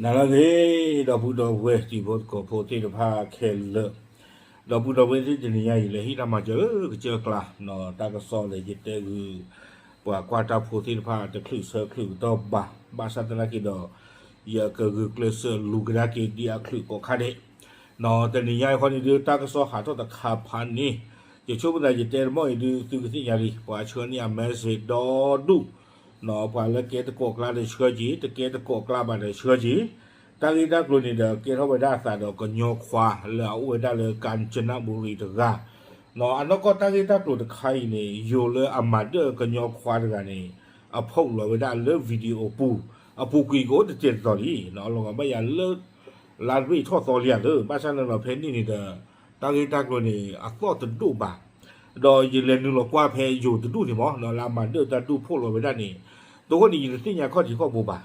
နၤလၢအဂ့ၤ ဒီပုၢ်ဒီဝဲၢ်တံၤဖိသကိးဖိသ့ၣ်တဖၣ်ခဲလၢာ်, ဒီပုၢ်ဒီဝဲၢ်သ့ၣ်တနံၤညါအံၤ လဲၤဟံးတၢ်မၤစၢၤလၢကစၢၢ်ကျါ, တၢ်ကစီၣ်လၢယတဲဂုာ် ပှၤကွၢ်တၢ်ဖိသ့ၣ်တဖၣ်တချုးဆၢချုးကတီၢ်ဘၣ်, ဘၣ်ဆၣ်သနာ်က့ဒီး ယကဂုာ်ကျဲးစၢးလူၤကဒါက့ၤဒ်အချုးကိးခါဒဲး, တနံၤညါအံၤခီန့ၣ်ဒုး တၢ်ကစီၣ်ဟးထီၣ်တခါဖးန့ၣ်, ယဆိကမိၣ်သးယတဲတမံၤအံၤဒုး သုကသ့ၣ်ညါလံ ပှၤဆှၢန့ၢ်အ message ဒီဒူၣ် ပှၤလၢကဲသကိးကျါဒီးဆှၢက့ၤ, တကဲသကိးကျါဘၣ်ဒီးဆှၢက့ၤ, တၢ်ဂ့ၢ်တၢ်ကျိၤန့ၣ်ဒီး ကဲထီၣ်ဝဲဒၣ်အသးဒီးကညီခွါလၢအအိၣ်ဝဲဒၣ်လၢ ကၣ်စနဘူရံ တဂၤ, အနီၢ်ကီၢ်တၢ်ဂ့ၢ်တၢ်ကျိၤတခါအံၤန့ၣ် ယိၤလၢအမၤဒၢၣ်ကညီခွါတဂၤန့ၣ် အ post လီၤဝဲဒၣ်လၢ video ပူၤ, အပူၤကွံာ်ကအိၣ်တတဲာ်တတီၤလံ, အလီၤဂာ်ဘၣ်ယၤလၢ လါတဘ့ၣ်ထီၣ်သီလံဧါလၢ ဘၣ်ဆၣ်န့ၣ်လီၤဖဲန့ၣ်န့ၣ်ဒီး တၢ်ဂ့ၢ်တၢ်ကျိၤန့ၣ် အသီၣ်တဒိၣ်ဘၣ်, ဒီးယလဲၤနုာ်လီၤကွၢ်ဖဲယိၤတဒူၣ်န့ၣ်မး လၢအမၤဒၢၣ်တၢ်ဒူၣ် post လီၤဝဲဒၣ်န့ၣ်, တဃိန့ၣ် ယတသ့ၣ်ညါခီၣ်ထံးခီၣ်ဘိဘၣ်,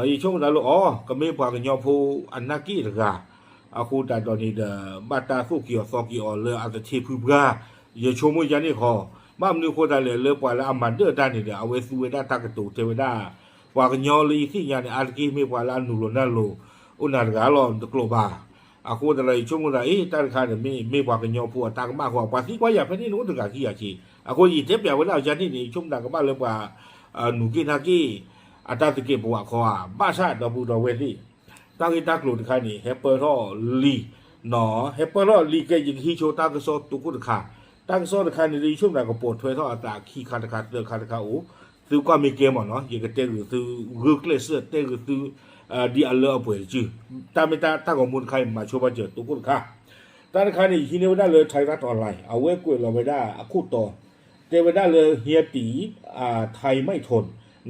ယဆိကမိၣ်သးလၢအီၤ ကမ့ၢ်ပှၤကညီဖိအနၢ်က့ၣ်တဂၤ, အဃိသတးဒီးန့ၣ်ဒီး ဘၣ်တၢ်သိၣ်က့ၤအီၤသီက့ၤအီၤလၢအသထ့ဖုပှၢ်, ယဆိကမိၣ်ယၤန့ၣ်ဃီ, ဘၣ်မနုၤအဃိသတးလဲၣ် လၢပှၤလၢအမၤဒၢၣ်တၢ်န့ၣ်ဒီး အဝဲသူဝဲဒၣ်တၢ်ကတိၤတဲဝဲဒၣ်, ပှၤကညီလၢယသ့ၣ်ညါန့ၣ် အါတက့ၢ်မ့ၢ်ပှၤလၢအနုာ်လီၤနၢ်လီၤ အိၣ်နၤတဂၤလီၤ တကျိၤဘၣ်, အဃိသတးဒီး ယဆိကမိၣ်သး အ့ တၢ်တခါန့ၣ်မ့ၢ် မ့ၢ်ပှၤကညီဖိအတၢ်ကမၣ်အဃိ ပှၤသံကွၢ်ယၤဖဲန့ၣ်န့ၣ်အိၣ်တဂၤခံဂၤဆံ, အဃိယတဲပျးဝဲဒၣ်အီၤယၤန့ၣ်န့ၣ် ယဆိကမိၣ်သးကဘၣ်လၢပှၤ နူၤက့ၣ်နၢ်က့ၣ် အတၢ်သကဲးပဝးခီဧါ, ဘၣ်ဆၣ်ဒီပုၢ်ဒီဝဲၢ်သ့ၣ်, တၢ်ဂ့ၢ်တၢ်ကျိၤတခါန့ၣ် ဟဲပၢၢ်ထီၣ်လံ, ဟဲပၢၢ်ထီၣ်လံကဲ ယကဟံးဆိတၢ်ကစီၣ်တိခိၣ်တခါ, တၢ်ကစီၣ်တခါန့ၣ် ယဆိကမိၣ်သးကပိာ်ထွဲထီၣ်အသးခံခါတခါ သၢခါတခါအိၣ်, သုကွၢ်မ့ၢ်ကဲမ့ၢ်နီၤ ယကတဲဂုာ်သု ဂုာ်ကျဲးစၢးတဲဂုာ်သု ဒ်အလၢအပှဲၤတစု, တၢ်မ့ၢ်တၢ်တၢ်ဂီၤမူတခါအံၤ မၤဆိဘၣ်စၢၤတိခိၣ်တခါ, တၢ်တခါန့ၣ် ယဟံးန့ၢ်ဝဲဒၣ်လၢ Thai Tat Online အဝဲကွဲးလီၤဝဲဒၣ်အခိၣ်တီ, တဲဝဲဒၣ်လၢ เฮียตี๋ ไทยไม่ทน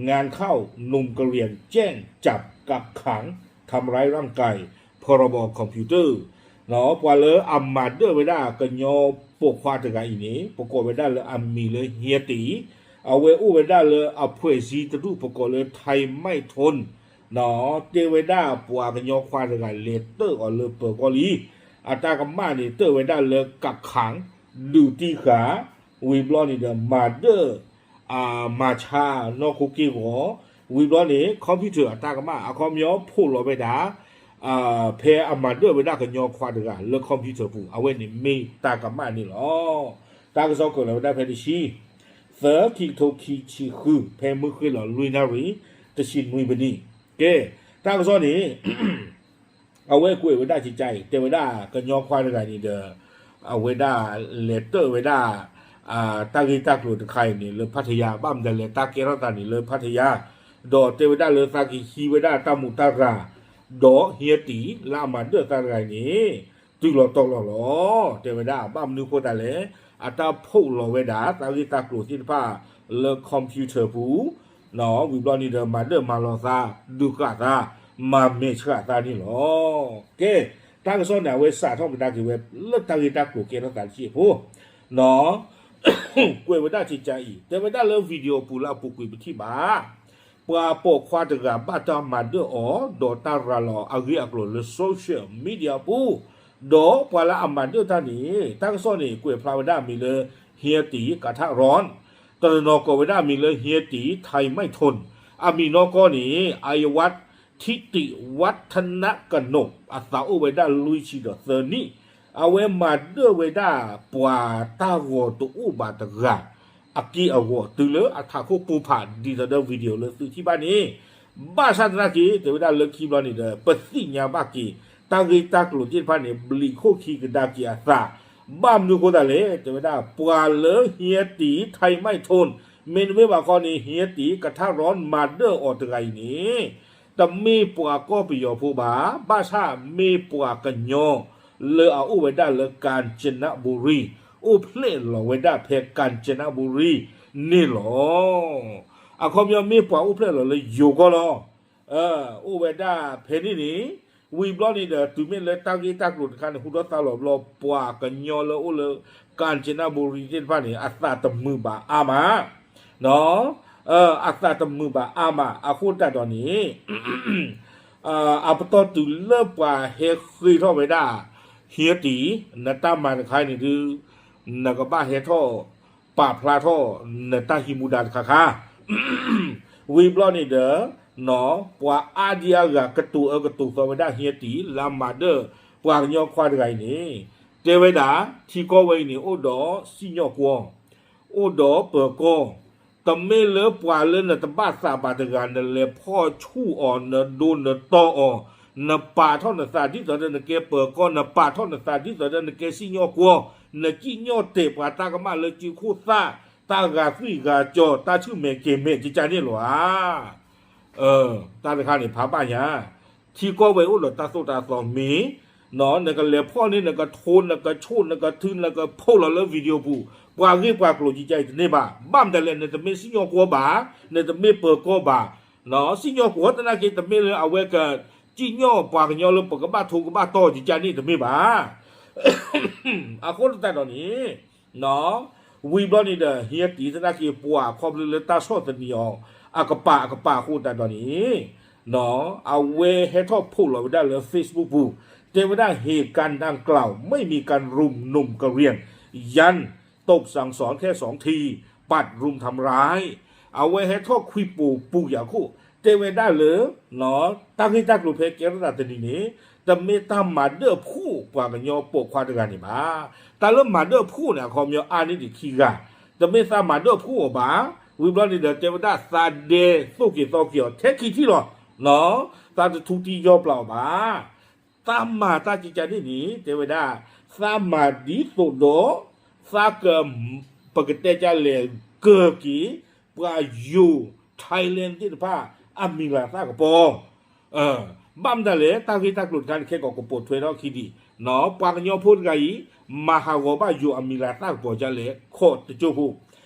งานเข้า หนุ่มกะเหรี่ยงแจ้งจับกักขัง ทำร้ายร่างกาย พรบคอมพิวเตอร์ ပှၤလၢအမၤဒၢၣ်ဝဲဒၣ်ကညီပိာ်ခွါတဂၤအံၤန့ၣ် ပကိးဝဲဒၣ်လၢအမံၤလၢ เฮียตี๋, အဝဲအိၣ်ဝဲဒၣ်လၢအဖှဲးစံတဒူၣ် ပကိးလၢ ไทยไม่ทน တဲဝဲဒၣ်ပှၤကညီခွါတဂၤလဲၤတၢၣ်အီၤလၢပၢၤကီၢ်လံ, အတၢ်ကမၣ်န့ၣ် တၢၣ်ဝဲဒၣ်လၢ กักขัง ဒုးတံၢ်ဃာ်, ဝံၤဘျီန့ၣ်ဒီး မၤဒၢၣ် မၤဆါနီၢ်ခိက့ၢ်ဂီၤ, ဝံၤဘျီန့ၣ် computer အတၢ်ကမၣ် အခီပညီ ဖီၣ်လီၤဝဲဒၣ် ဖဲအမၤဒၢၣ်ဝဲဒၣ်ကညီခွါတဂၤလၢ computer ပူၤ အဝဲန့ၣ်မ့ၢ်တၢ်ကမၣ်န့ၣ်လီၤ. တၢ်ကစီၣ်ကွဲးလီၤဝဲဒၣ်ဖဲတဆံ သၢ ခံကထိခံဆံဃု ဖဲမုၢ်ဃ့ၢ်လီၤလွံၢ်နၣ်ရံၣ် တဆံနွံမံးနံး, ကဲ တၢ်ကစီၣ်န့ၣ် အဝဲကွဲးဝဲဒၣ်ကကါအံၤ တဲဝဲဒၣ်ကညီခွါတဂၤန့ၣ်ဒီး အဝဲဒၣ်လဲၤတၢၣ်ဝဲဒၣ် တၢ်ဂ့ၢ်တၢ်ကျိၤတခါအံၤန့ၣ် လၢဖးထယါ ဘၣ်မတၤလဲၣ် တၢ်ကဲထီၣ်သးန့ၣ်လၢဖးထယါ, ဒီးတဲဝဲဒၣ်လၢသးကဟံးဝဲဒၣ်တၢ်မူးတၢ်ရၤ ဒီး เฮียตี๋ လၢအမၤဒၢၣ်သးတဂၤအံၤန့ၣ် တုၤလီၤတီၤလီၤလီၤ. တဲဝဲဒၣ် ဘၣ်မနုၤဃိသတးလဲၣ် အတၢ်ဖီၣ်လီၤဝဲဒၣ် တၢ်ဂ့ၢ်တၢ်ကျိၤသ့ၣ်တဖၣ် လၢ computer ပူၤ ဝံၤဘျီန့ၣ်ဒီး မၤဒၢၣ်မၤလီၤသး ဒုးဃာ်သး မၤမဲာ်ဆှးသးန့ၣ်လီၤ. ကဲ တၢ်ကစီၣ်န့ၣ် အဝဲစးထီၣ်ကဒါက့ၤဝဲ လၢတၢ်ဂ့ၢ်တၢ်ကျိၤကဲထီၣ်သးတဆံးဖိ ကွဲးဝဲဒၣ်ကကါအံၤ တဲဝဲဒၣ်လၢ video ပူၤလၢအပူၤကွံာ်ပထံၣ်ဘၣ် ပှၤပိာ်ခွါတဂၤဘၣ်တၢ်မၤဒၢၣ်အီၤ ဒီးတၢ်ရၤလီၤအဂ့ၢ်အကျိၤလၢ social media ပူၤ, ဒီးပှၤလၢအမၤဒၢၣ်တၢ်န့ၣ် တၢ်ကစီၣ်န့ၣ် ကွဲးဖျါဝဲဒၣ်အမံၤလၢ เฮียตี๋ กระทะร้อน တနီၤနီၤကိးဝဲဒၣ်အမံၤလၢ เฮียตี๋ ไทยไม่ทน အမံၤနီၢ်ကီၢ်န့ၣ် อายวัฒน์ ทิติวัฒนกนก အသးအိၣ်ဝဲဒၣ်လွံၢ်ဆံဒီးသၢနံၣ်, အဝဲမၤဒၢၣ်ဝဲဒၣ်ပှၤတၢ်ဂီၤတအိၣ်ဘၣ်တဂၤ အက့ၢ်အဂီၤ တုၤလၢအထးခိၣ်ပူၤဖး ဒ်သိးဒီး video လၢသုထံၣ်ဘၣ်န့ၣ်, ဘၣ်ဆၣ်သနာ်က့ တဲဝဲဒၣ်လၢခံဘျီန့ၣ်ဒီး ပသ့ၣ်ညါဘၣ်က့ၤ တၢ်ဂ့ၢ်တၢ်ကျိၤသ့ၣ်တဖၣ်န့ၣ် ဘျံးခိၣ်ခံကဒါက့ၤအသး, ဘၣ်မနုၤအဃိသတးလဲၣ် တဲဝဲဒၣ် ပှၤလၢ เฮียตี๋ ไทยไม่ทน မ့တမ့ၢ်ဘၣ်ခီန့ၣ် เฮียตี๋ กระทะร้อน မၤဒၢၣ်အီၤတဂၤအံၤန့ၣ် တမ့ၢ်ပှၤကီၢ်ပယီၤဖိဘၣ်, ဘၣ်ဆၣ်မ့ၢ်ပှၤကညီ လၢအအိၣ်ဝဲဒၣ်လၢ กาญจนบุรี အိၣ်ဖျဲၣ်လီၤဝဲဒၣ်ဖဲ กาญจนบุรี န့ၣ်လီၤ. အခီပညီမ့ၢ်ပှၤအိၣ်ဖျဲၣ်လီၤလၢယိၤကီၢ်လီၤ. အိၣ်ဝဲဒၣ်ဖဲန့ၣ်န့ၣ်, ဝံၤဘျီန့ၣ်ဒီး တုၤမ့ၢ်လၢတၢ်ဂ့ၢ်တၢ်ကျိၤတခါန့ၣ် ဟူထီၣ်သါလီၤဘျီ ပှၤကညီလၢအိၣ်လၢ กาญจนบุรี သ့ၣ်တဖၣ်န့ၣ် အသးတမုာ်ဘၣ်အါမး အသးတမုာ်ဘၣ်အါမး အဃိသတးဒီးန့ၣ် အပတီၢ်တုၤလၢပှၤဟဲဃ့ထီၣ်ဝဲဒၣ် เฮียตี๋ နတၢ်မၤတခါအံၤန့ၣ်ဒုး နကဘၣ်ဟဲထီၣ်ပာ်ဖျါထီၣ်နတၢ်ဟံးမူဒါတခါခါ ဝံၤဘျီန့ၣ်ဒီး ပှၤအါဒံအါဂၤကတိၤအၢကတိၤသီဝဲဒၣ်ဟံးတံၢ် လၢအမၤဒၢၣ်ပှၤကညီခွါတဂၤအံၤန့ၣ်, တဲဝဲဒၣ် ထံကီၢ်ဝဲအံၤန့ၣ် အိၣ်ဒီးစံၣ်ညီၣ်ကွီၢ်, အိၣ်ဒီးပၢၤကီၢ်, တမ့ၢ်လၢပှၤလၢနတဘၣ်သးဘၣ်တဂၤ နလဲၤဖီၣ်ဆူၣ်အီၤ နဒိနတီအီၤ, နပာ်ထီၣ်နသးဒ်သိးဒီးနကဲပၢၤကီၢ်, နပာ်ထီၣ်နသးဒ်သိးဒီးနကဲစံၣ်ညီၣ်ကွီၢ်, နစံၣ်ညီၣ်တဲာ်ပှၤတၢ်ကမၣ်လၢစုခိၣ်သၣ်, တၢ်ဂာ်သွံၣ်ဂာ်စီၤ, တၢ်ဆူၣ်မဲာ်ကဲၤမဲာ် ကကန့ၣ်လီၤဧါ. တၢ်တခါန့ၣ် ဖးဘၣ်ညါ, ထံကီၢ်ဝဲအိၣ်ဒီးတၢ်သိၣ်တၢ်သီမ့ၢ်, နကလဲၤဖီၣ်န့ၢ် နကထိ နကဆိၣ် နကထု နကဖီၣ်လီၤလၢ video ပူၤ, ပှၤဂ့ၢ်ပှၤကျိၤ ကကအံၤတန့ၢ်ဘၣ်. ဘၣ်မတၤလဲၣ် နတမ့ၢ်စံၣ်ညီၣ်ကွီၢ်ဘၣ်, နတမ့ၢ်ပၢၤကီၢ်ဘၣ်, စံၣ်ညီၣ်ကွီၢ်သနာ်က့ တမ့ၢ်လၢအဝဲကစံၣ်ညီၣ်ပှၤကညီလၢပကဘၣ်ထိကဘၣ်တီ ကကန့ၣ်တမ့ၢ်ဘၣ်. အဃိသတးဒီးန့ၣ် ဝံၤဘျီန့ၣ်ဒီး ဟံးတံၢ်သနာ်က့ ပှၤခီဖျိလၢတၢ်ဆီၣ်သနံးအီၤ အကပၤအကပၤအဃိသတးဒီးန့ၣ်, အဝဲဟဲထီၣ်ဖီၣ်လီၤဝဲဒၣ်လၢ Facebook ပူၤ, တဲဝဲဒၣ် เหตุการณ์ดังกล่าวไม่มีการรุมหนุ่มกะเหรี่ยง ยังตบสั่งสอนแค่สองที ปัดรุมทำร้าย အဝဲဟဲထီၣ်ခွံပိာ်ပူၤယၤခိၣ်, တဲဝဲဒၣ်လၢ တၢ်ဂ့ၢ်တၢ်ကျိၤဖဲကဲထီၣ်သးတနံၤန့ၣ် တမ့ၢ်တၢ်မၤဒၢၣ်ဖှိၣ်ပှၤကညီပိာ်ခွါတဂၤန့ၣ်ဘၣ်. တၢ်လၢမၤဒၢၣ်ဖှိၣ်န့ၣ် အခီပညီအါန့ၢ်ဒံးခံဂၤ, တမ့ၢ်သးမၤဒၢၣ်ဖှိၣ်အီၤဘၣ်. ဝံၤဘျီန့ၣ်ဒီး တဲဝဲဒၣ်သးဒဲသိၣ်က့ၤသီက့ၤအီၤထဲခံထံၣ်လီၤ. သးတထူတံၢ်ယီၢ်ပျၢ်အီၤဘၣ်. သးမၤတၢ်ကကန့ၣ်န့ၣ် တဲဝဲဒၣ် သးမၤဒ်သိးဒီး သးက ပကတဲကလဲၣ် ကၢၤက့ၤ ပှၤယိၤ Thailand သ့ၣ်တဖၣ် အမံၤလၤသၣ်ကပီၤ. ဘၣ်မတၤလဲၣ် တၢ်ဂ့ၢ်တၢ်ကျိၤတခါန့ၣ် ခဲကီးကပိာ်ထွဲထီၣ်ခံဒံး, ပှၤကညီဖိတဂၤအံၤ မၤဟးဂီၤဘၣ်ယိၤအမံၤလၤသၣ်ကပီၤဒ်လဲၣ် ခိးတကၠိဖိ,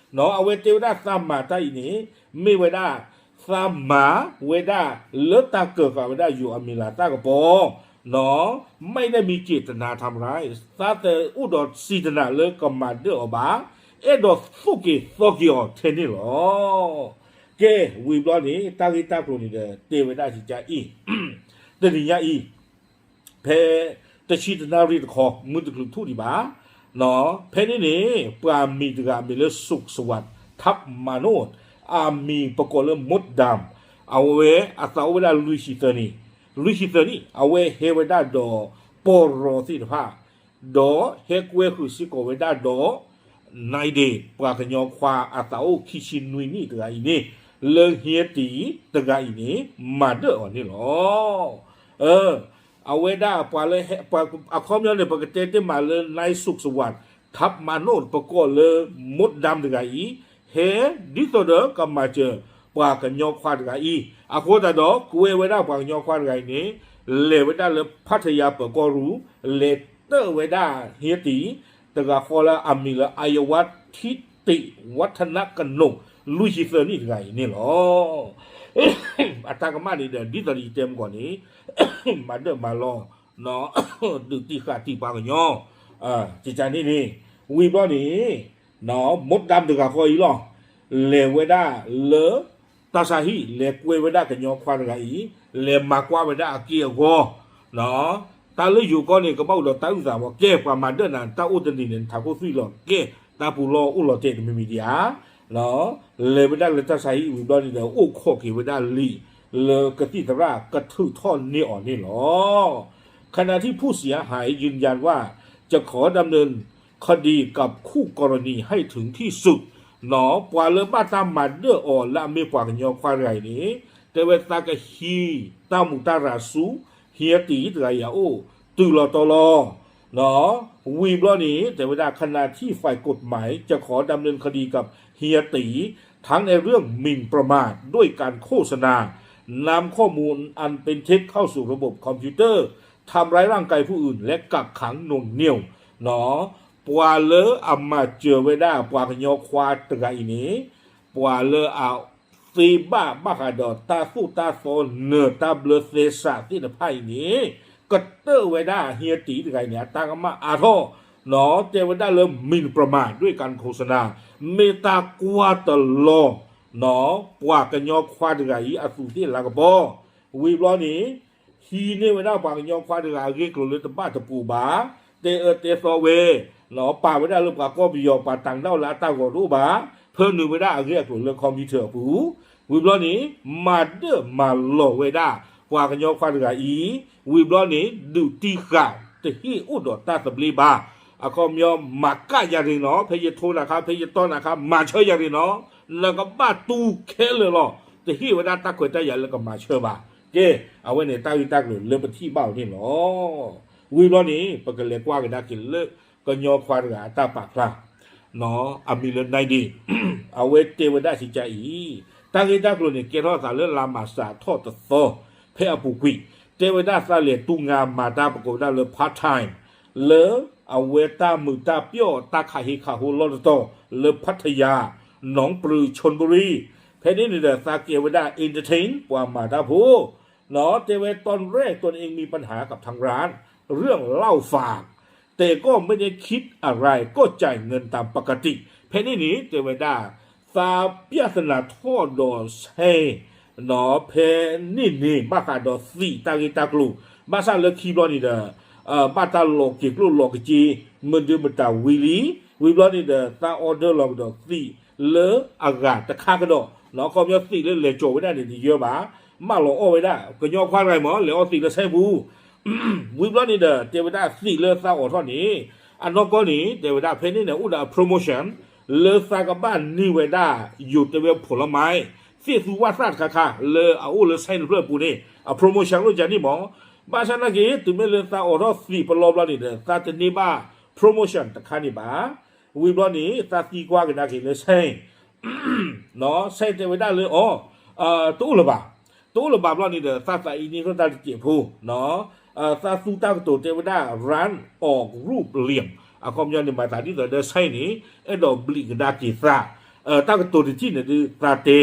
အဝဲတဲဝဲဒၣ်သးမၤတၢ်အံၤန့ၣ် မ့ၢ်ဝဲဒၣ် သးမၤဝဲဒၣ်လၢတၢ်ကၢၤဃာ်ဝဲဒၣ်ယိၤအမံၤလၤသၣ်ကပီၤ, မ့ၢ်ဒၣ်မံၤက့ၤတနၤထါမရၢ်, သးတအိၣ်ဒီးစံးတနၤလၢကမၤဒၢၣ်အီၤဘၣ်, အဲၣ်ဒိးသိၣ်က့ၤသီက့ၤအီၤထဲန့ၣ်လီၤ. ကဲ, ဝံၤဘျီန့ၣ် တၢ်ဂ့ၢ်တၢ်ကျိၤန့ၣ်ဒီး တဲဝဲဒၣ်စံးကါအံၤ, တနံၤညါအံၤ ဖဲ တဆံတနၣ်ရံၣ်တခီ မုၢ်တချုးထူၣ်ဒံးဘၣ်, ဖဲန့ၣ်န့ၣ် ပှၤမံၤတဂၤအမံၤလၢ สุขสวัสดิ์ ทัพมโนช အမံၤပကိးလၢ มดดำ, အဝဲအသးအိၣ်ဝဲဒၣ်လွံၢ်ဆံသၢနံၣ်, လွံၢ်ဆံသၢနံၣ် အဝဲဟဲဝဲဒၣ်ဒီးပီၢ်ရီသ့ၣ်တဖၣ် ဒီးဟဲကွဲဃုာ်စ့ၢ်ကီးဝဲဒၣ်ဒီး နၢၤဒ့း ပှၤကညီခွါအသးအိၣ်ခံဆံနွံနံၣ်တဂၤအံၤန့ၣ် လၢဟံးတံၢ်တဂၤအံၤန့ၣ် မၤဒၢၣ်အီၤန့ၣ်လီၤ. အဝဲဒၣ်ပှၤလၢ အခီပညီန့ၣ် ပကတဲတ့ၢ်မးလၢ นายสุขสวัสดิ์ ทัพมโนช ပကိးလၢ มดดำ တဂၤအံၤ ဟဲဒ်သိးဒီးကမၤစၢၤပှၤကညီခွါတဂၤအံၤ အဃိသတးဒီး ကွဲဝဲဒၣ်ပှၤကညီခွါတဂၤအံၤန့ၣ် လဲၤဝဲဒၣ်လၢ พัทยา ပၢၤကီၢ်ရူၢ် လဲၤတၢၣ်ဝဲဒၣ်ဟံးတံၢ် တဂၤဃီလၢအမံၤလၢ အါယဝါထံတ့ၣ် ဝံထနကနိး လွံၢ်ဆံသၢနံၣ်တဂၤအံၤန့ၣ်လီၤ. အတၢ်ကမၣ်န့ၣ်ဒီး ဒ်သိးဒီးယတဲမုၢ်ကီၢ်န့ၣ် မၤဒၢၣ်မၤလီၤ ဒုးတံၢ်ဃာ်တံၢ်ပှၤကညီ ကကန့ၣ်န့ၣ် ဝံၤဘျီန့ၣ် မဒၣ်တဂၤဃီအံၤလီၤ လဲၤဝဲဒၣ်လၢ တၢ်ဆါဟံၣ် လဲၤကွဲဝဲဒၣ်ကညီခွါတဂၤအံၤ လဲၤမၤကွၢ်ဝဲဒၣ်အက့ၢ်အဂီၤ တၢ်လၢယိၤကီၢ်န့ၣ် ကဘၣ်အိၣ်ဒီးတၢ်အုၣ်သးမး ကဲ ပှၤမၤဒၢၣ်နၤ တၢ်အိၣ်တနံၤန့ၣ် နထးခိၣ်သွံၣ်လီၤ ကဲ တၢ်ပူၤလီၢ်အိၣ်လီၤတဲာ်တမံၤမံၤဒံးဧါ လဲၤဝဲဒၣ်လၢတၢ်ဆါဟံၣ်ဝံၤဘျီန့ၣ်ဒီး အိၣ်ခိးက့ၤဝဲဒၣ်လံာ် လၢကသံၣ်သရၣ်ကထုးထီၣ်န့ၢ်အီၤန့ၣ်လီၤ. ขณะที่ผู้เสียหายยืนยันว่าจะขอดำเนินคดีกับคู่กรณีให้ถึงที่สุด ပှၤလၢဘၣ်တၢ်မၤဒၢၣ်အီၤလၢအမ့ၢ်ပှၤကညီခွါတဂၤအံၤန့ၣ် တဲဝဲသးကဟံးတၢ်မူးတၢ်ရၤဆူ ဟံးတံၢ်တဂၤအံၤအအိၣ် တုၤလီၤတီၤလီၤ ဝံၤဘျီန့ၣ် တဲဝဲဒၣ် ขณะที่ฝ่ายกฎหมายจะขอดำเนินคดีกับเฮียตี๋ ทั้งในเรื่องหมิ่นประมาทด้วยการโฆษณา นำข้อมูลอันเป็นเท็จเข้าสู่ระบบคอมพิวเตอร์ ทำร้ายร่างกายผู้อื่น และกักขังหน่วงเหนี่ยว ပှၤလၢအမၤစၢၤဝဲဒၣ်ပှၤကညီခွါတဂၤအံၤန့ၣ် ပှၤလၢအ သ့ဘၣ်ဘၣ်ဃးဒီးတၢ်သိၣ်တၢ်သီနၢၤတၢ်ဘျၢသဲစးသ့ၣ်တဖၣ်အံၤန့ၣ် ကတၢၣ်ဝဲဒၣ်ဟံးတံၢ်တဂၤအံၤန့ၣ် အတၢ်ကမၣ်အါထီၣ် တဲဝဲဒၣ်လၢ หมิ่นประมาทด้วยการโฆษณา မ့ၢ်တၢ်ကွၢ်တလီၤ ပှၤကညီခွါတဂၤအံၤအသူးသ့ၣ်လၤကပီၤ ဝံၤဘျီန့ၣ် ဟံးန့ၢ်ဝဲဒၣ်ပှၤကညီခွါတဂၤအဂ့ၢ်အကျိၤလၢတဘၣ်တပူၤဘၣ် တဲအၢတဲသီဝဲ ပာ်ဝဲဒၣ်လၢပှၤကီၢ်ပယီၤ ပှၤတၢ်ဒၣ်ဝဲလၢအတၢ်ဂီၤတအိၣ်ဘၣ် ဖၢနုာ်ဝဲဒၣ်အဂ့ၢ်အကျိၤလၢ computer အပူၤ ဝံၤဘျီန့ၣ် မၤဒၢၣ်မၤလီၤဝဲဒၣ် ပှၤကညီခွါတဂၤအံၤ, ဝံၤဘျီန့ၣ် ဒုးတံၢ်ဃာ် တဟ့ၣ်အိၣ်ဒီးတၢ်သဘျ့ဘၣ်, အခီပညီ မၤကၣ်ယၤရ့ၣ်နီၤ, ဖဲယထိနၤခါ ဖဲယတီနၤခါ မၤဆၢယၤရ့ၣ်နီၤ, နကဘၣ်တူၢ်ခဲလၢာ်လီၤ, တဟ့ၣ်ဝဲဒၣ်တၢ်ခွဲးတၢ်ယာ်လၢကမၤဆၢဘၣ်. ကဲ, အဝဲန့ၣ်တၢ်ဂ့ၢ်တၢ်ကျိၤလၢပထံၣ်ဘၣ်အီၤန့ၣ်လီၤ. ဝံၤဘျီန့ၣ် ပကလဲၤကွၢ်ကဒါက့ၤလၢ ကညီခွါတဂၤအတၢ်ပာ်ဖျါ အမံၤလၢ နၢ်ဒ့ၣ်, အဝဲတဲဝဲဒၣ်စံးကါအံၤ, တၢ်ဂ့ၢ်တၢ်ကျိၤန့ၣ် ကဲထီၣ်သးလၢလါမၢ်ၡးထီၣ်တသီ ဖဲအပူၤကွံာ်, တဲဝဲဒၣ်သးလဲၤတူၢ်ငါမၤတၢ်ပကိးဝဲဒၣ်လၢ part time လၢအဝဲတၢ်မုာ်တၢ်ပျီၣ်တၢ်ခးဟ့ခးဟိလီၢ်တတီၤ လၢ Pattaya หนองปลือ ชลบุรี ဖဲန့ၣ်န့ၣ်ဒီး သးကဲဝဲဒၣ် entertain ပှၤမၤတၢ်ဖိ တဲဝဲ ตอนแรก ตนเองมีปัญหากับทางร้าน เรื่องเหล้าฝาก แต่ก็ไม่ได้คิดอะไร ก็จ่ายเงินตามปกติ ဖဲန့ၣ်န့ၣ် တဲဝဲဒၣ် သးပျၢ်သနာ်ထီၣ်ဒီးဆဲ ဖဲန့ၣ်န့ၣ် ဘၣ်ဃးဒီးသံးတၢ်ဂ့ၢ်တၢ်ကျိၤ, ဘၣ်ဆၣ်လၢခံဘျီန့ၣ်ဒီး ဘၣ်တၢ်လီၤက့ၤကျိၣ်လီၤက့ၤစ့ မနုၤမတၤဝံၤလံ, ဝံၤဘျီန့ၣ်ဒီး သး order လီၤကဒီးသံးလၢအဂၤတခါကဒီး, ခီပညီသံးလၢလဲၤကၠီၤဝဲဒၣ်န့ၣ် တယၢဘၣ်, မၢလီၤအီၣ်ဝဲဒၣ် ကညီခွါတဂၤအံၤမ့ၢ် လဲၤအီၣ်သံးလၢဆဲပူၤ ဝံၤဘျီန့ၣ်ဒီး တဲဝဲဒၣ်သံးလၢသးအိးထီၣ်န့ၣ် အနီၢ်ကီၢ်န့ၣ် တဲဝဲဒၣ်ဖဲန့ၣ်န့ၣ် အိၣ်ဒီးအ promotion လၢသးကဘၣ်န့ၢ်ဝဲဒၣ် ယိၤတဲဝဲဖိလီၤမး သ့ၣ်သူဝၣ်သၣ်တခါခါ လၢအအိၣ်လၢဆဲတဖျၢၣ်အပူၤန့ၣ် အ promotion လိာ်ကန့ၣ်မ့ၢ်, ဘၣ်ဆၣ်နာ်က့ တုၤမ့ၢ်လၢသးအိးထီၣ်သံးပလီၢ်ဘျီန့ၣ်ဒီး သးတန့ၢ်ဘၣ် promotion တခါန့ၣ်ဘၣ်. ဝံၤဘျီန့ၣ် သးသံကွၢ်ကဒါက့ၤလၢဆဲ ဆဲတဲဝဲဒၣ်လၢအီၤ တအိၣ်လၢၤဘၣ်, တအိၣ်လၢၤဘၣ်ဘျီန့ၣ်ဒီး သးသးအံၤန့ၢ်ထီၣ်တၢ်တစဲးဖိ, သးသူတၢ်ကတိၤတဲဝဲဒၣ် ร้านออกรูปเหลี่ยม အခီပညီန့ၣ် မၤသးဒ်သိးဒီးဆဲန့ၣ် အဲၣ်ဒိးဘျံးကဒါက့ၤသး, တၢ်ကတိၤတထံၣ်န့ၣ်ဒုးသးတဲ,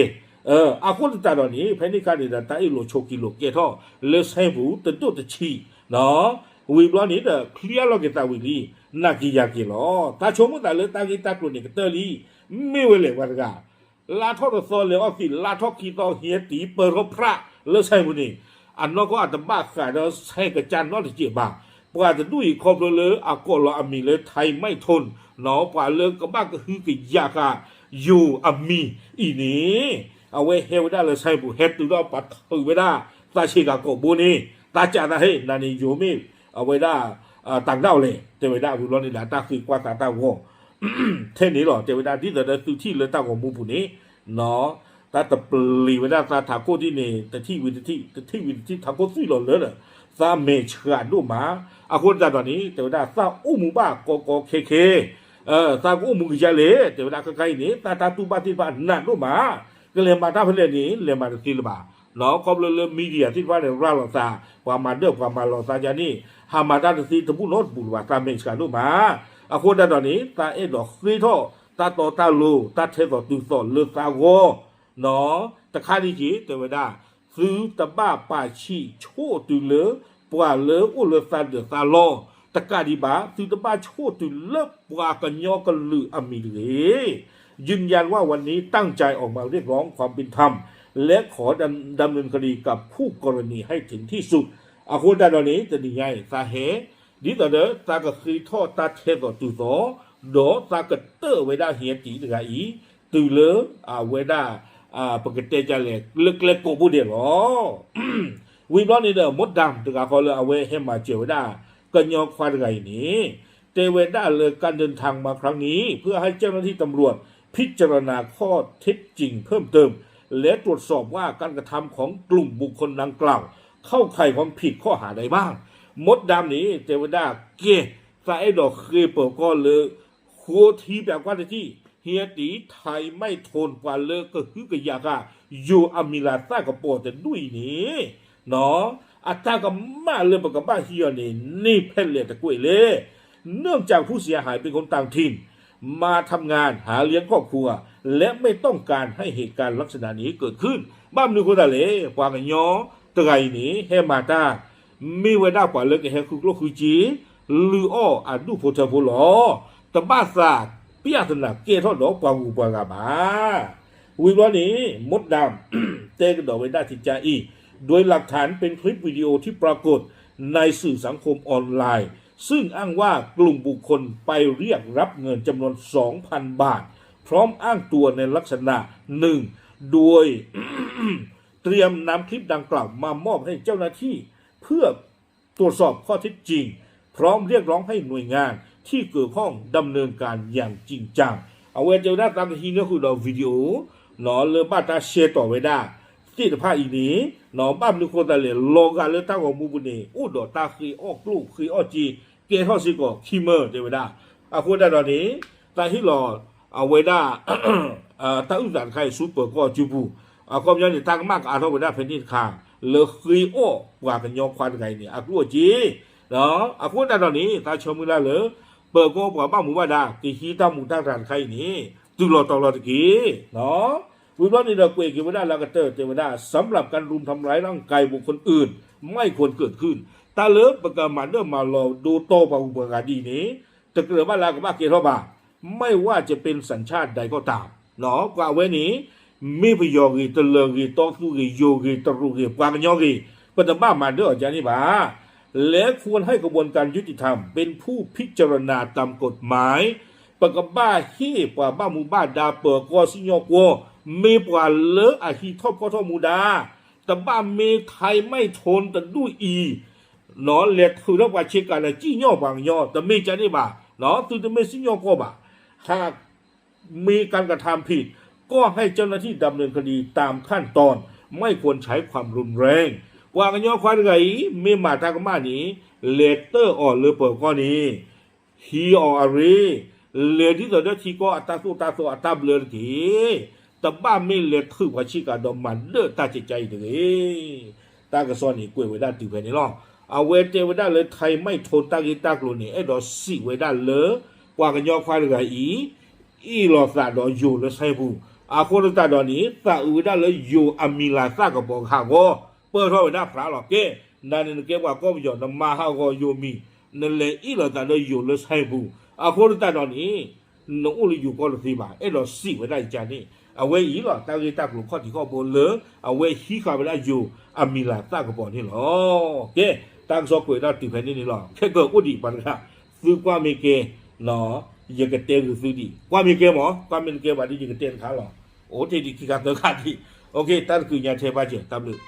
အဃိသတးဒီးန့ၣ် ဖဲန့ၣ်အခါန့ၣ်ဒီး တၢ်အ့ၣ်လိာ်ဆိးက့လိာ်ကဲထီၣ်လၢဆဲပူၤ တဒိၣ်တဆံး ဝံၤဘျီန့ၣ်ဒီး ချ့လီၤက့ၤသးဝံၤလံ, နာ်က့ၤယၤက့ၤလီၤ. တၢ်ဆိကမိၣ်သးလၢတၢ်ဂ့ၢ်တၢ်ကျိၤန့ၣ် ကတၢၢ်လံ, မ့ၢ်ဝဲလဲၣ်ပှၤတဂၤ လါထီၣ်တသီလဲၤအီၣ်သံး လါထီၣ်ခံသီဟံးတံၢ်ပၢၢ်ထီၣ်ဖြးလၢဆဲပူၤန့ၣ်, အနီၢ်ကီၢ်အတဘၣ်ဃးဒီးဆဲကစၢ်နီတစဲးဘၣ်. ပှၤတဒူၣ်အံၤခီဖျိလၢအကိးလီၤအမံၤလၢ ไทยไม่ทน ပှၤလၢကဘၣ်ကဟုကယာ်ဃာ်ယိၤအမံၤအံၤန့ၣ်, အဝဲဟဲဝဲဒၣ်လၢဆဲပူၤ ဟဲတုၤဒီးပှၤထုးဝဲဒၣ် သးဆံးကၤကိာ်ဘိန့ၣ်, သးစံးသးဟ့ၣ် နၤန့ၣ်ယိၤမ့ၢ် အဝဲဒၣ် တၢ်ကဒၣ်လဲၣ် တဲဝဲဒၣ်ဝံၤဘျီန့ၣ်ဒီး တၢ်ဃ့ကွၢ်သးတၢ်ဂီၤ ထဲန့ၣ်လီၤ တဲဝဲဒၣ် ဒ်သိးဒီးသုထံၣ်လၢတၢ်ဂီၤမူပူၤန့ၣ် တၢ်တပျံၤဝဲဒၣ်သးထးခိၣ်ဒ်န့ၣ် တထံၣ်ဝံၤတထံၣ် တထံၣ်ဝံၤတထံၣ် ထးခိၣ်သွံၣ်လီၤလၢဒီး သးမဲာ်ဆှးဒိၣ်မး. အဃိသတးဒီးန့ၣ် တဲဝဲဒၣ်သးအိၣ်မူဘၣ်ကီကီခဲခဲ သးကအိၣ်မူကယါလဲၣ် တဲဝဲဒၣ်ခဲခါအံၤန့ၣ် သးတၢ်တူၢ်ဘၣ်သ့ၣ်တဖၣ်နးဒိၣ်မး ကလဲၤမၤတၢ်ဖဲလဲၣ်န့ၣ် လဲၤမၤတသ့လၢၤဘၣ်. ခီဖျိလၢ media သ့ၣ်တဖၣ်န့ၣ် ရၤလီၤသး ပှၤမၤဒၢၣ်ပှၤမၤလီၤသးယါန့ၣ် ဟးမၤတၢ်တသ့တဘူၣ်နီတပူၤလၢၤဘၣ် သးမဲာ်ဆှးဒိၣ်မး. အဃိသတးဒီးန့ၣ် သးအဲၣ်ဒိးဃ့ထီၣ်တၢ်တီတၢ်လိၤ တၢ်ထဲသိးတုၤသိးလၢသးဂီၢ် တခါဒံးက့ၤ တဲဝဲဒၣ် သုတဘၣ်ပာ်ဆံးဆိၣ်တုၤလၢ ပှၤလၢအိၣ်လၢသးဒၢးသးလီၢ် တကးဒံးဘၣ် သုတဘၣ်ဆိၣ်တုၤလၢပှၤကညီကလုာ်အမံၤတဂ့ၤ. ยืนยันว่าวันนี้ตั้งใจออกมาเรียกร้องความเป็นธรรม และขอดำเนินคดีกับคู่กรณีให้ถึงที่สุด အဃိသတးဒီးန့ၣ် တနံၤညါအံၤ သးဟဲ ဒ်သိးဒီးသးကဃ့ထီၣ်တၢ်ထဲသိးတုၤသိး ဒီးသးကတၢၢ်ဝဲဒၣ်ဟံးတံၢ်တဂၤအံၤ တုၤလၢအဝဲဒၣ် ပကတဲဒ်လဲၣ် လၢကျဲကိးဘိဒဲးလီၤ. ဝံၤဘျီန့ၣ်ဒီး မီၣ်ဒၢၣ်တဂၤဃီ လၢအဝဲဟဲမၤစၢၤဝဲဒၣ် ကညီခွါတဂၤအံၤန့ၣ် တဲဝဲဒၣ်လၢ การเดินทางมาครั้งนี้ เพื่อให้เจ้าหน้าที่ตำรวจพิจารณาข้อเท็จจริงเพิ่มเติม และตรวจสอบว่าการกระทำของกลุ่มบุคคลดังกล่าวเข้าข่ายความผิดข้อหาใดบ้าง မီၣ်ဒၢၣ်န့ၣ် တဲဝဲဒၣ် ကဲ သးအဲၣ်ဒိးဃ့ပၢၤကီၢ်လၢ ဃိထံပၠးကွၢ်တထံၣ် ဟံးတံၢ် ไทยไม่ทน ပှၤလၢကဟုကယာ်ဃာ် ယိၤအမံၤလၤသၣ်ကပီၤတဒူၣ်အံၤန့ၣ် အတၢ်ကမၣ်လၢပကဘၣ်ဟံးအီၤန့ၣ် န့ၢ်ဖဲလဲၣ်တကွဲးလဲၣ်. เนื่องจากผู้เสียหายเป็นคนต่างถิ่น มาทำงานหาเลี้ยงครอบครัว และไม่ต้องการให้เหตุการณ์ลักษณะนี้เกิดขึ้น ဘၣ်မနုၤအဃိသတးလဲၣ် ပှၤကညီတဂၤအံၤန့ၣ် ဟဲမၤတၢ် မ့ၢ်ဝဲဒၣ်ပှၤလၢကဟဲဃုကျိၣ်ဃုစ့ လုၢ်အီၣ်အဒူၣ်ဖိထၢဖိလီၤ. တဘၣ်သးပျၢ်သနာ်ကဲထီၣ်ဒီးပှၤဂုၤပှၤဂၤဘၣ်. ဝံၤဘျီန့ၣ် မီၣ်ဒၢၣ် တဲကဒီးဝဲဒၣ်ထံကါအံၤ โดยหลักฐานเป็นคลิปวิดีโอที่ปรากฏในสื่อสังคมออนไลน์ ซึ่งอ้างว่ากลุ่มบุคคลไปเรียกรับเงินจำนวน สองพัน บาท พร้อมอ้างตัวในลักษณะหนึ่ง โดย เตรียมนำคลิปดังกล่าวมามอบให้เจ้าหน้าที่เพื่อตรวจสอบข้อเท็จจริง พร้อมเรียกร้องให้หน่วยงานที่เกี่ยวข้องดำเนินการอย่างจริงจัง အဝဲတဲဝဲဒၣ် သးကဟံးန့ၢ်ဃုာ်ဒီး video လၢဘၣ်တၢ်ရှဲတီၤဝဲဒၣ်သ့ၣ်တဖၣ်အံၤန့ၣ် ဘၣ်မနုၤဃိသတးလဲၣ် လီၤဂာ်လၢတၢ်ဂီၤမူပူၤန့ၣ် အိၣ်ဒီးတၢ်ဃ့အီၣ်ကျိၣ်ဃ့အီၣ်စ့ ကဲထီၣ်စ့ၢ်ကီးခံမၢတဲဝဲဒၣ်. အဃိသတးဒီးန့ၣ် သးဟ့ၣ်လီၤအဝဲဒၣ် တၢ်အုၣ်သးတခါအံၤဆူပၢၤကီၢ်စုပူၤ အခီပညီန့ၣ် တၢ်ကမၣ်ကအါထီၣ်ဝဲဒၣ်ဖဲန့ၣ်တခါ လၢဃ့အီၣ်ပှၤကညီခွါတဂၤအံၤန့ၣ် အကျိၣ်အစ့ အဃိသတးဒီးန့ၣ် သးဆၢမုၢ်လၢ်လၢ ပၢၤကီၢ်ပှၤဘၣ်မူဘၣ်ဒါ ကဟံးတၢ်မူးတၢ်တြၢ်တခါအံၤန့ၣ် တုၤလီၤတီၤလီၤတက့ၢ်. ဝံၤဘျီန့ၣ်ဒီးကွဲးက့ၤဝဲဒၣ်လၢအကတၢၢ်တဲဝဲဒၣ် สำหรับการรุมทำร้ายร่างกายบุคคลอื่น ไม่ควรเกิดขึ้น တၢ်လၢပကမၤဒၢၣ်မၤလီၤဒိတီပှၤဂုၤပှၤဂၤဒ်အံၤန့ၣ် တကြၢးဘၣ်လၢအကဘၣ်ကဲထီၣ်ဘၣ် ไม่ว่าจะเป็นสัญชาติใดก็ตาม ပှၤအဝဲန့ၣ် မ့ၢ်ပယီၤဂ့ၤ တလၢၤဂ့ၤ တီသူဂ့ၤ ယိၤဂ့ၤ တရူးဂ့ၤ ပှၤကညီဂ့ၤ ပတဘၣ်မၤဒၢၣ်အီၤဒ်န့ၣ်ဘၣ် และควรให้กระบวนการยุติธรรมเป็นผู้พิจารณาตามกฎหมาย ပကဘၣ်ဟ့ၣ်ပှၤဘၣ်မူဘၣ်ဒါ ပၢၤကီၢ်စံၣ်ညီၣ်ကွီၢ် မ့ၢ်ပှၤလၢအဟံးထီၣ်ဖီၣ်ထီၣ်မူဒါ တဘၣ်မ့ၢ်ထဲးမဲးထိၣ်တဒူၣ်အံၤ လဲၤထုးထီၣ်ပှၤဆ့ကၤလၢစံၣ်ညီၣ်ပှၤကညီ တမ့ၢ်ဒ်န့ၣ်ဘၣ် သုတမ့ၢ်စံၣ်ညီၣ်ကွီၢ်ဘၣ် หากมีการกระทำผิด ก็ให้เจ้าหน้าที่ดำเนินคดีตามขั้นตอน ไม่ควรใช้ความรุนแรง ပှၤကညီခွါတဂၤအံၤ မ့ၢ်မၤတၢ်ကမၣ်န့ၣ် လဲၤတၢၣ်အီၤလၢပၢၤကီၢ်န့ၣ် ဟံးအီၤအရ့ လဲၤဒ်သိးဒီးထံကီၢ်အတၢ်သိၣ်တၢ်သီအတၢ်ဘျၢတက့ၢ်. တဘၣ်မ့ၢ်လဲၤထုးပှၤဆ့ကၤဒီးမၤဒၢၣ်တၢ်ကကါအံၤတဂ့ၤ. တၢ်ကစီၣ်န့ၣ်ကွဲးဝဲဒၣ်တုၤဖဲန့ၣ်လီၤ. အဝဲတဲဝဲဒၣ်လၢ ထဲးမဲးထိၣ်တၢ်ဂ့ၢ်တၢ်ကျိၤန့ၣ် အဲၣ်ဒိးစံးဝဲဒၣ်လၢ ပှၤကညီခွါတဂၤအံၤ အ့ၣ်လိာ်သးဒီးယိၤလၢဆဲပူၤ, အဃိသတးဒီးန့ၣ် သးအုးဝဲဒၣ်လၢယိၤအမံၤလၤသၣ်ကပီၤဟးဂီၤ, ပၢၢ်ထီၣ်ဝဲဒၣ်ဖျါလီၤ. ကဲ, နၤန့ၣ်နကဲပှၤကီၢ်ပယီၤ နမၤဟးဂီၤယိၤမံၤ, နလဲၤအ့ၣ်လိာ်သးဒီးယိၤလၢဆဲပူၤ, အဃိသတးဒီးန့ၣ် နအိၣ်လၢယိၤကီၢ်တသ့ဘၣ်, အဲၣ်ဒိးစံးဝဲဒၣ်ကန့ၣ်, အဝဲအံၤလီၤ တၢ်ဂ့ၢ်တၢ်ကျိၤခီၣ်ထံးခီၣ်ဘိလၢ အဝဲဟံးဃာ်ဝဲဒၣ်ယိၤအမံၤလၤသၣ်ကပီၤန့ၣ်လီၤ. ကဲ, တၢ်ကစီၣ်ကွဲးဒၣ်တုၤဖဲန့ၣ်န့ၣ်လီၤ. ခဲကၢၢ်အိၣ်ဒံးပှၤတဂၤ, သုကွၢ်မ့ၢ်ကဲ ယကတဲဂ့ၤသုဒံး, ကွၢ်မ့ၢ်ကဲမး, ကွၢ်မ့ၢ်တကဲဘၣ်ဒီးယကတဲတခါလီၤ. အိၣ်တ့ၢ်ဒံးခံခါသၢခါဒံး, တၢ်တကုးညါထဲဘၣ်စၢၤ, တၢ်ဘျုး